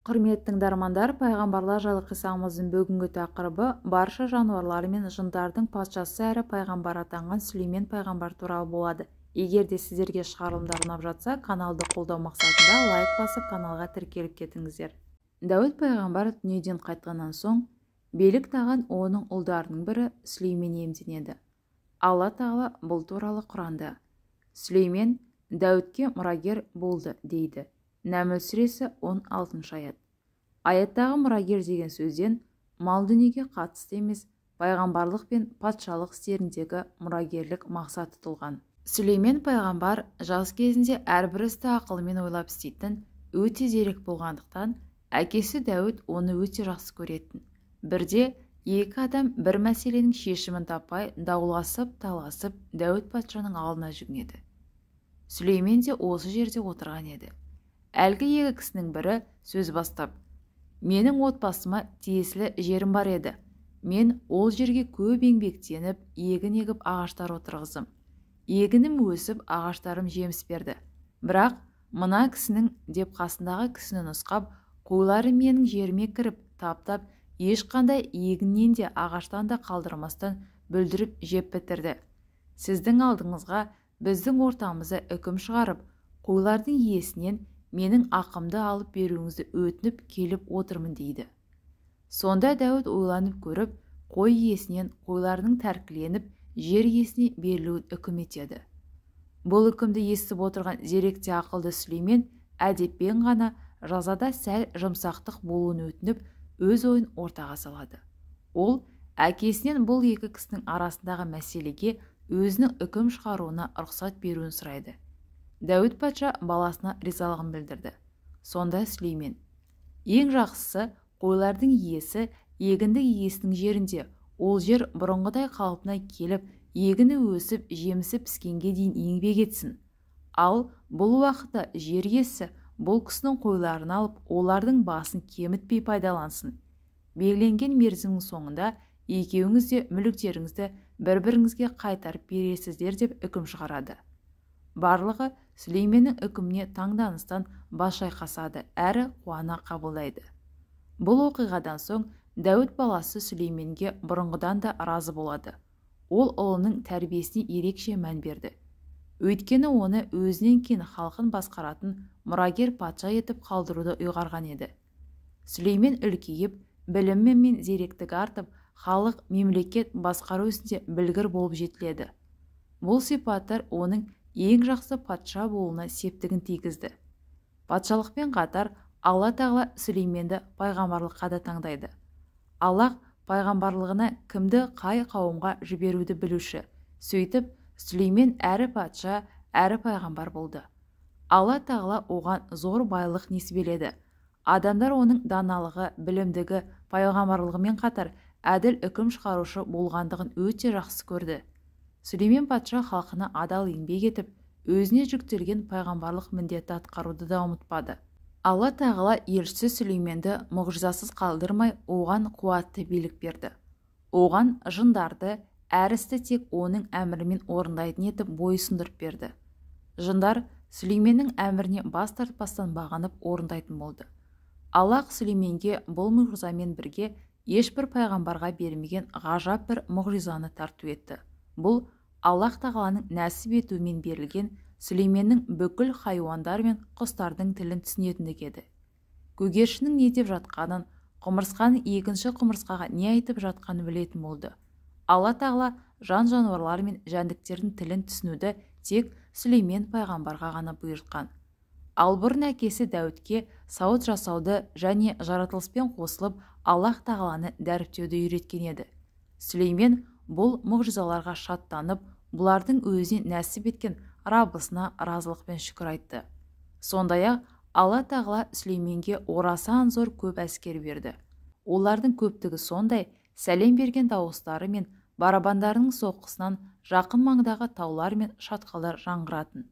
Құрметті тыңдармандар, пайғамбарлар жайлы қиссамыздың бүгінгі тақырыбы барша жануарлар мен жындардың патшасы әрі пайғамбар атанған Сүлеймен пайғамбар туралы болады. Егер де сіздерге шығарылымдар ұнап жатса, каналды қолдау мақсатында лайк басып, каналға тіркеліп кетіңіздер. Дәуіт пайғамбар дүниеден қайтқаннан соң, билік тағын оның ұлдарының бірі Сүлеймен иемденеді. Алла Тағала бұл туралы Құранда: Сүлеймен Дәуітке мұрагер болды дейді. Нәміл сүресі 16 аят. Аяттағы мұрагер деген сөзден мал дүниеге қатысты емес, пайғамбарлық пен патшалық істеріндегі мұрагерлік мақсат тұтылған. Сүлеймен пайғамбар жас кезінде әрбір істі ақылымен ойлап істейтін, өте зерек болғандықтан, әкесі Дәуіт оны өте жақсы көретін. Бірде екі адам бір мәселенің шешімін таппай дауласып, таласып, Дәуіт патшаның алдына жүгінеді. Сүлеймен де осы жерде отырған еді. Әлгі екі кісінің бірі сөз бастап, менің отбасыма тиесілі жерім бар еді. Мен ол жерге көп еңбектеніп, егін егіп ағаштар отырғыздым. Егінім өсіп, ағаштарым жеміс берді. Бірақ мына кісінің деп қасындағы кісіні нұсқап, қойлары менің жеріме кіріп, таптап, ешқандай егіннен де ағаштан да қалдырмастан бүлдіріп жеп бітірді. Сіздің алдыңызға біздің ортамызда үкім шығарып, қойлардың иесінен менің ақымды алып беруіңізді өтініп келіп отырмын дейді. Сонда Дәуіт ойланып көріп, қой иесінен қойларының тәркіленіп, жер иесіне берілуін үкім етеді. Бұл үкімді естіп отырған зерек те ақылды Сүлеймен әдеппен ғана жазада сәл жұмсақтық болуын өтініп, өз ойын ортаға салады. Ол әкесінен бұл екі кісінің арасындағы мәселеге өзінің үкім шығаруына рұқсат беруін сұрайды. Дәуіт патша баласына ризалығын білдірді. Сонда Сүлеймен: ең жақсысы қойлардың иесі егінді иесінің жерінде, ол жер бұрынғыдай қалпына келіп, егіні өсіп, жемісі піскенге дейін еңбек етсін. Ал бұл уақытта жер иесі бұл кісінің қойларын алып, олардың басын кемітпей пайдалансын. Белгіленген мерзімнің соңында екеуіңіз де мүліктеріңізді бір-біріңізге қайтарып бересіздер деп үкім шығарады. Барлығы Сүлейменнің үкіміне таңданыстан бас шайқасады, әрі қуана қабылдайды. Бұл оқиғадан соң Дәуіт баласы Сүлейменге бұрынғыдан да разы болады. Ол ұлының тәрбиесіне ерекше мән берді. Өйткені оны өзінен кейін халқын басқаратын мұрагер патша етіп қалдыруды ұйғарған еді. Сүлеймен үлкейіп, білімі мен зеректігі артып, халық, мемлекет басқару ісінде білгір болып жетіледі. Бұл сипаттар оның ең жақсы патша болуына септігін тигізді. Патшалықпен қатар Алла Тағала Сүлейменді пайғамбарлыққа да таңдайды. Аллах пайғамбарлығына кімді қай қауымға жіберуді білуші. Сөйтіп, Сүлеймен әрі патша, әрі пайғамбар болды. Алла Тағала оған зор байлық несібеледі. Адамдар оның даналығы, білімдігі, пайғамбарлығымен қатар әділ үкім шығарушы болғандығын өте жақсы көрді. Сүлеймен патша халқына адал еңбек етіп, өзіне жүктелген пайғамбарлық міндетті атқаруды да ұмытпады. Алла Тағала елшісі Сүлейменді мұғжизасыз қалдырмай, оған қуатты билік берді. Оған жындарды әр істі тек оның әмірімен орындайтын етіп бойсұндырып берді. Жындар Сүлейменнің әміріне бас тартпастан бағынып орындайтын болды. Аллах Сүлейменге бұл мұғжизамен бірге ешбір пайғамбарға бермеген ғажап бір мұғжизаны тарту етті. Бұл Аллах Тағаланың нәсіп етуімен берілген Сүлейменнің бүкіл хайуандар мен құстардың тілін түсінетіндігі еді. Көгершіннің не деп жатқанын, құмырсқаның екінші құмырсқаға не айтып жатқанын білетін болды. Алла Тағала жан-жануарлар мен жәндіктердің тілін түсінуді тек Сүлеймен пайғамбарға ғана бұйыртқан. Ал бұрын әкесі Дәуітке сауыт жасауды және жаратылыспен қосылып Аллах Тағаланы дәріптеуді үйреткен еді. Сүлеймен бұл мұғжизаларға шаттанып, бұлардың өзіне нәсіп еткен Раббысына разылықпен шүкір айтты. Сондай-ақ Алла Тағала Сүлейменге орасан зор көп әскер берді. Олардың көптігі сондай, сәлем берген дауыстары мен барабандарының соққысынан жақын маңдағы таулар мен шатқалдар жаңғыратын.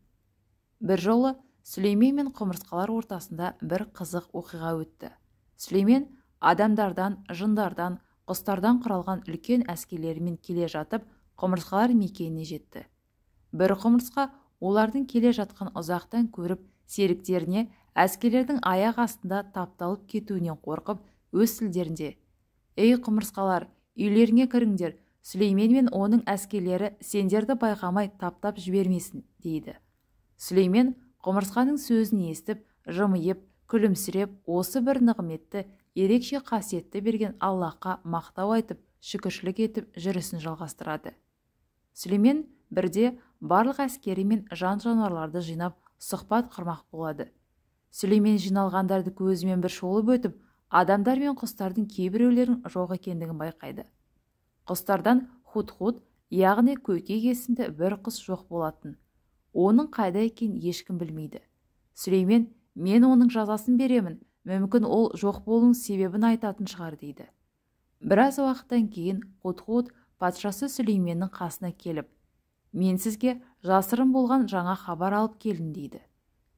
Бір жолы Сүлеймен мен құмырсқалар ортасында бір қызық оқиға өтті. Сүлеймен адамдардан, жындардан, құстардан құралған үлкен әскерлерімен келе жатып, құмырсқалар мекеніне жетті. Бір құмырсқа олардың келе жатқан ұзақтан көріп, серіктеріне Әскерлердің аяқ астында тапталып кетуінен қорқып, өз тілдерінде: «Ей, құмырсқалар, үйлеріңе кіріңдер, Сүлеймен мен оның әскерлері сендерді байқамай таптап жібермесін», дейді. Сүлеймен құмырсқаның сөзін естіп, жымиып, күлімсіреп, осы бір нығметті, ерекше қасиетті берген Аллаһқа мақтау айтып, шүкіршілік етіп жүрісін жалғастырады. Сүлеймен бірде барлық әскері мен жан-жануарларды жинап, сұхбат құрмақ болады. Сүлеймен жиналғандарды көзімен бір шолып өтіп, адамдар мен құстардың кейбіреулерінің жоқ екендігін байқайды. Құстардан худ-худ, яғни көкек есімді бір құс жоқ болатын. Оның қайда екенін ешкім білмейді. Сүлеймен: «Мен оның жазасын беремін, мүмкін ол жоқ болуының себебін айтатын шығар», дейді. Біраз уақыттан кейін худ-худ патшасы Сүлейменнің қасына келіп: «Мен сізге жасырын болған жаңа хабар алып келдім», дейді.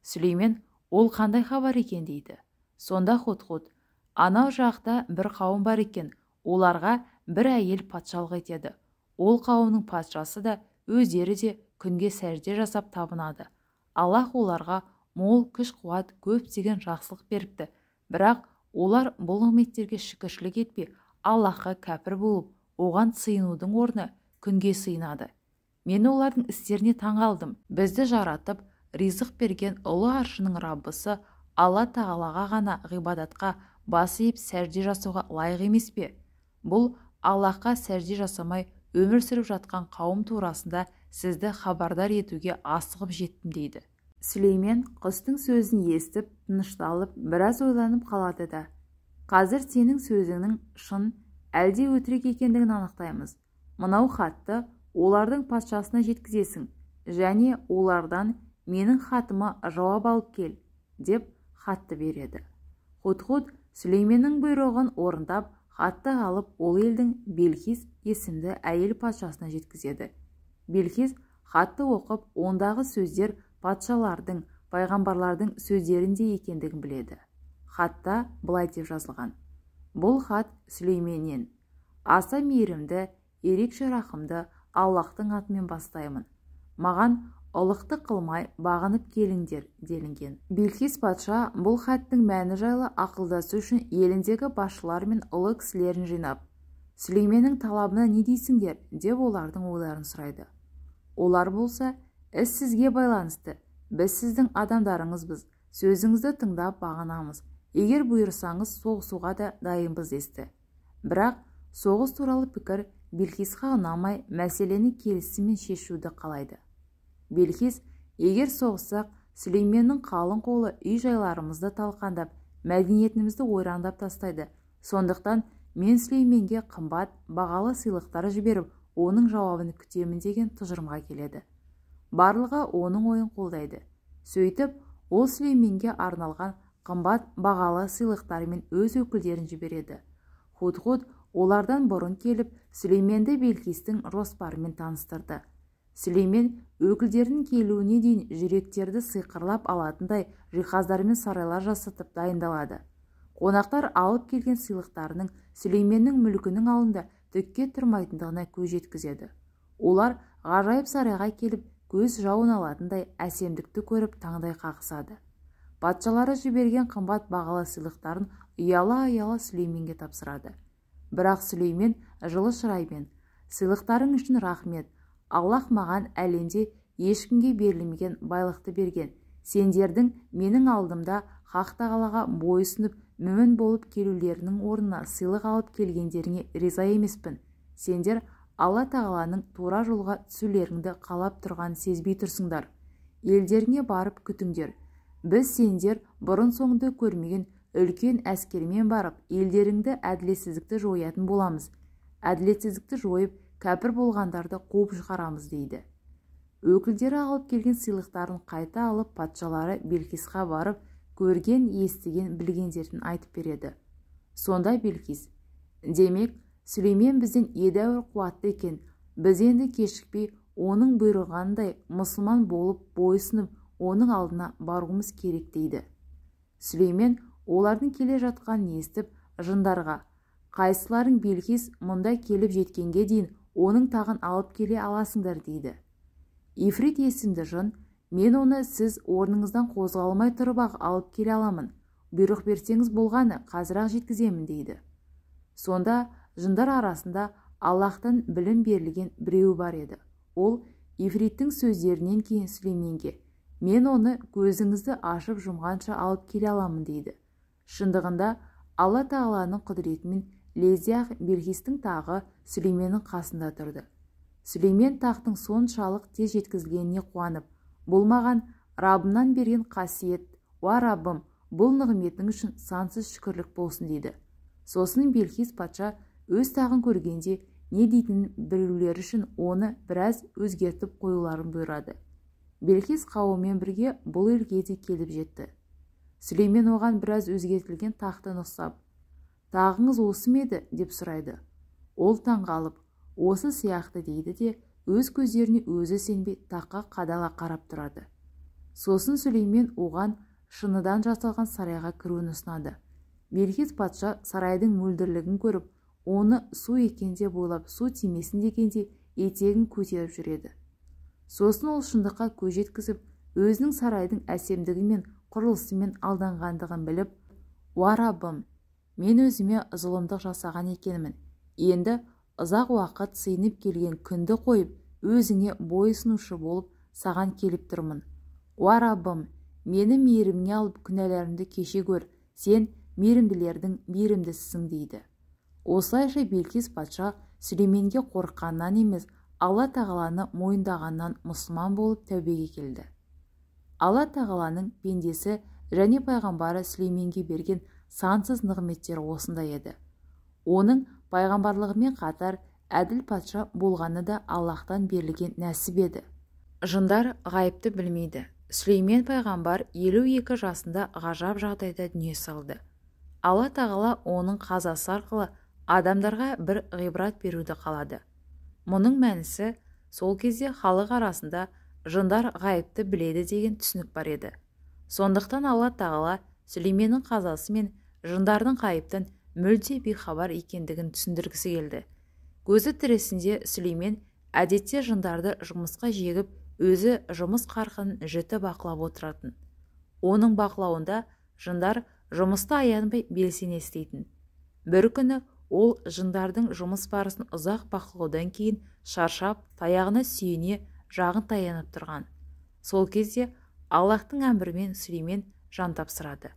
Сүлеймен: «Ол қандай хабар екен?» дейді. Сонда худ-худ: «Анау жақта бір қауым бар екен, оларға бір әйел патшалық етеді. Ол қауымның патшасы да, өздері де күнге сәжде жасап табынады. Аллаһ оларға мол күш-қуат, көптеген жақсылық беріпті. Бірақ олар бұл нығметтерге шүкіршілік етпей, Аллаһқа кәпір болып, оған сыйынудың орнына күнге сыйынады. Мен олардың істеріне таңғалдым. Бізді жаратып, ризық берген ұлы аршының Раббысы Алла Тағалаға ғана ғибадатқа бас иіп сәжде жасауға лайық емес пе? Бұл Аллаһқа сәжде жасамай өмір сүріп жатқан қауым турасында сізді хабардар етуге асығып жеттім», дейді. Сүлеймен құстың сөзін естіп, тынышталып, біраз ойланып қалады да: «Қазір сенің сөзіңнің шын әлде өтірік екендігін анықтаймыз. Мынау хатты олардың патшасына жеткізесің және олардан менің хатыма жауап алып кел», деп хатты береді. Худ-худ Сүлейменнің бұйрығын орындап, хатты алып, ол елдің Белхис есімді әйел патшасына жеткізеді. Белхис хатты оқып, ондағы сөздер патшалардың, пайғамбарлардың сөздеріндей екендігін біледі. Хатта былай деп жазылған: «Бұл хат Сүлейменнен. Аса мейірімді, ерекше рахымды Аллаһтың атымен бастаймын. Маған ұлықтық қылмай бағынып келіңдер», делінген. Белхис патша бұл хаттың мәні жайлы ақылдасу үшін еліндегі басшылар мен ұлы кісілерін жинап, «Сүлейменнің талабына не дейсіңдер?» деп олардың ойларын сұрайды. Олар болса: «Іс сізге байланысты, біз сіздің адамдарыңызбыз, сөзіңізді тыңдап бағынамыз, егер бұйырсаңыз соғысуға да дайынбыз», десті. Бірақ соғыс туралы пікір Белхисқа ұнамай, мәселені келісіммен шешуді қалайды. Белхис: «Егер соғыссақ, Сүлейменнің қалың қолы үй-жайларымызды талқандап, мәдениетімізді ойрандап тастайды. Сондықтан мен Сүлейменге қымбат, бағалы сыйлықтар жіберіп, оның жауабын күтемін», деген тұжырымға келеді. Барлығы оның ойын қолдайды. Сөйтіп, ол Сүлейменге арналған қымбат бағалы сыйлықтармен өз өкілдерін жібереді. Худ-худ олардан бұрын келіп, Сүлейменді Белхистің жоспарымен таныстырды. Сүлеймен өкілдерінің келуіне дейін жүректерді сиқырлап алатындай жиһаздармен сарайлар жасатып дайындалады. Қонақтар алып келген сыйлықтарының Сүлейменнің мүлкінің алдында түкке тұрмайтындығына көз жеткізеді. Олар ғажайып сарайға келіп, көз жауын алатындай әсемдікті көріп таңдай қағысады. Патшалары жіберген қымбат бағалы сыйлықтарын ұяла-ұяла Сүлейменге тапсырады. Бірақ Сүлеймен жылы шыраймен: «Сыйлықтарың үшін рахмет. Аллаһ маған әлемде ешкімге берілмеген байлықты берген. Сендердің менің алдымда Хақ Тағалаға бойұсынып, мүмін болып келулерінің орнына сыйлық алып келгендеріңе риза емеспін. Сендер Алла Тағаланың тура жолға түсулеріңді қалап тұрғанын сезбей тұрсыңдар. Елдеріңе барып күтіңдер. Біз сендер бұрын-соңды көрмеген үлкен әскермен барып, елдеріңді әділетсіздікті жоятын боламыз. Әділетсіздікті жойып, кәпір болғандарды қуып шығарамыз», дейді. Өкілдері алып келген сыйлықтарын қайта алып, патшалары Белхисқа барып, көрген, естіген, білгендерін айтып береді. Сонда Белхис: «Демек, Сүлеймен бізден едәуір қуатты екен. Біз енді кешікпей оның бұйрығындай мұсылман болып бойұсынып, оның алдына баруымыз керек», дейді. Сүлеймен олардың келе жатқанын естіп, жындарға: «Қайсыларың Белхис мұнда келіп жеткенге дейін оның тағын алып келе аласыңдар?» дейді. Ифрит есімді жын: Мен оны сіз орныңыздан қозғалмай тұрып-ақ алып келе аламын. Бұйрық берсеңіз болғаны, қазір-ақ жеткіземін дейді. Сонда жындар арасында Аллахтан білім берілген біреуі бар еді. Ол Ифриттің сөздерінен кейін Сүлейменге: "Мен оны көзіңізді ашып жұмғанша алып келе аламын" дейді. Шындығында Алла Тағаланың құдіретімен лезде-ақ Белхистің тағы Сүлейменнің қасында тұрды. Сүлеймен тақтың соншалық тез жеткізілгеніне қуанып: "Бұл маған Раббымнан берген қасиет, уа Раббым, бұл нығметің үшін сансыз шүкірлік болсын" дейді. Сосын Белхис патша өз тағын көргенде не дейтінін білулері үшін оны біраз өзгертіп қоюларын бұйырады. Белхис қауымымен бірге бұл елге де келіп жетті. Сүлеймен оған біраз өзгертілген тақты нұсқап: "Тағыңыз осы ма еді?" деп сұрайды. Ол таңғалып, "Осы сияқты" дейді де, өз көздеріне өзі сенбей таққа қадала қарап тұрады. Сосын Сүлеймен оған шыныдан жасалған сарайға кіруін ұсынады. Белхис патша сарайдың мөлдірлігін көріп, оны су екен деп ойлап, су тимесін дегендей етегін көтеріп жүреді. Сосын ол шындыққа көз жеткізіп, өзінің сарайдың әсемдігі мен құрылысымен алданғандығын біліп: "Уа Раббым, мен өзіме зұлымдық жасаған екенмін. Енді ұзақ уақыт сыйынып келген күнді қойып, өзіңе бойсұнушы болып саған келіп тұрмын. Уа Раббым, мені мейіріміңе алып, күнәларымды кеше көр, сен мейірімділердің мейірімдісісің" дейді. Осылайша Белхис патша Сүлейменге қорыққаннан емес, Алла Тағаланы мойындағаннан мұсылман болып тәубеге келді. Алла Тағаланың пендесі және пайғамбары Сүлейменге берген сансыз нығметтері осындай еді. Оның пайғамбарлығымен қатар әділ патша болғаны да Аллахтан берілген нәсіп еді. Жындар ғайыпты білмейді. Сүлеймен пайғамбар 52 жасында ғажап жағдайда дүние салды. Алла Тағала оның қазасы арқылы адамдарға бір ғибрат беруді қалады. Мұның мәнісі, сол кезде халық арасында жындар ғайыпты біледі деген түсінік бар еді. Сондықтан Алла Тағала Сүлейменнің қазасы мен жындардың ғайыптан мүлде бейхабар екендігін түсіндіргісі келді. Көзі тірісінде Сүлеймен әдетте жындарды жұмысқа жегіп, өзі жұмыс қарқынын жіті бақылап отыратын. Оның бақылауында жындар жұмысты аянбай белсене істейтін. Бір күні ол жындардың жұмыс барысын ұзақ бақылаудан кейін шаршап, таяғына сүйене жағын таянып тұрған. Сол кезде Аллахтың әмірімен Сүлеймен жан тапсырады.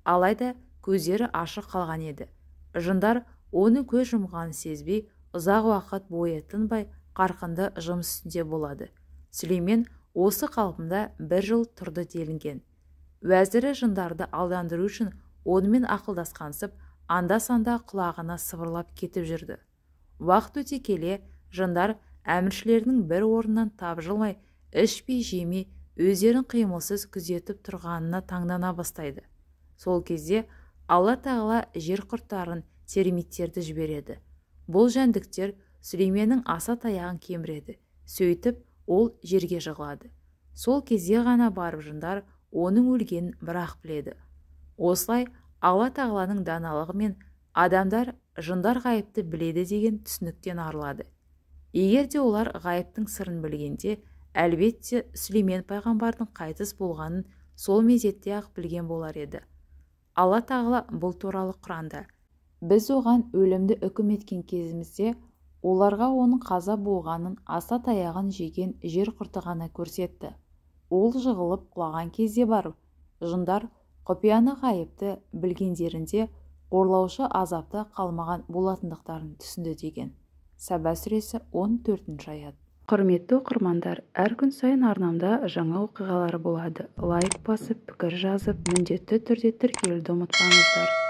Алайда көздері ашық қалған еді. Жындар оның көз жұмғанын сезбей, ұзақ уақыт бойы тынбай қарқынды жұмыс үстінде болады. Сүлеймен осы қалпында бір жыл тұрды делінген. Уәзірі жындарды алдандыру үшін онымен ақылдасқансып, анда-санда құлағына сыбырлап кетіп жүрді. Уақыт өте келе жындар әміршілерінің бір орнынан тапжылмай, ішпей жемей, өздерін қимылсыз күзетіп тұрғанына таңдана бастайды. Сол кезде Алла Тағала жер құрттарын, термиттерді жібереді. Бұл жәндіктер Сүлейменнің аса таяғын кеміреді. Сөйтіп ол жерге жығылады. Сол кезде ғана барып жындар оның өлгенін бірақ біледі. Осылай Алла Тағаланың даналығымен адамдар жындар ғайыпты біледі деген түсініктен арылады. Егер де олар ғайыптың сырын білгенде, әлбетте Сүлеймен пайғамбардың қайтыс болғанын сол мезетте-ақ білген болар еді. Алла Тағала бұл туралы Құранда: "Біз оған өлімді үкім еткен кезімізде, оларға оның қаза болғанын аса таяғын жеген жер құрты ғана көрсетті. Ол жығылып құлаған кезде барып, жындар құпияны ғайыпты білгендерінде қорлаушы азапта қалмаған болатындықтарын түсінді" деген. Сәбә сүресі 14 аят. Құрметті оқырмандар, әр күн сайын арнамда жаңа оқиғалар болады. Лайк басып, пікір жазып, міндетті түрде тіркелуді ұмытпаңыздар.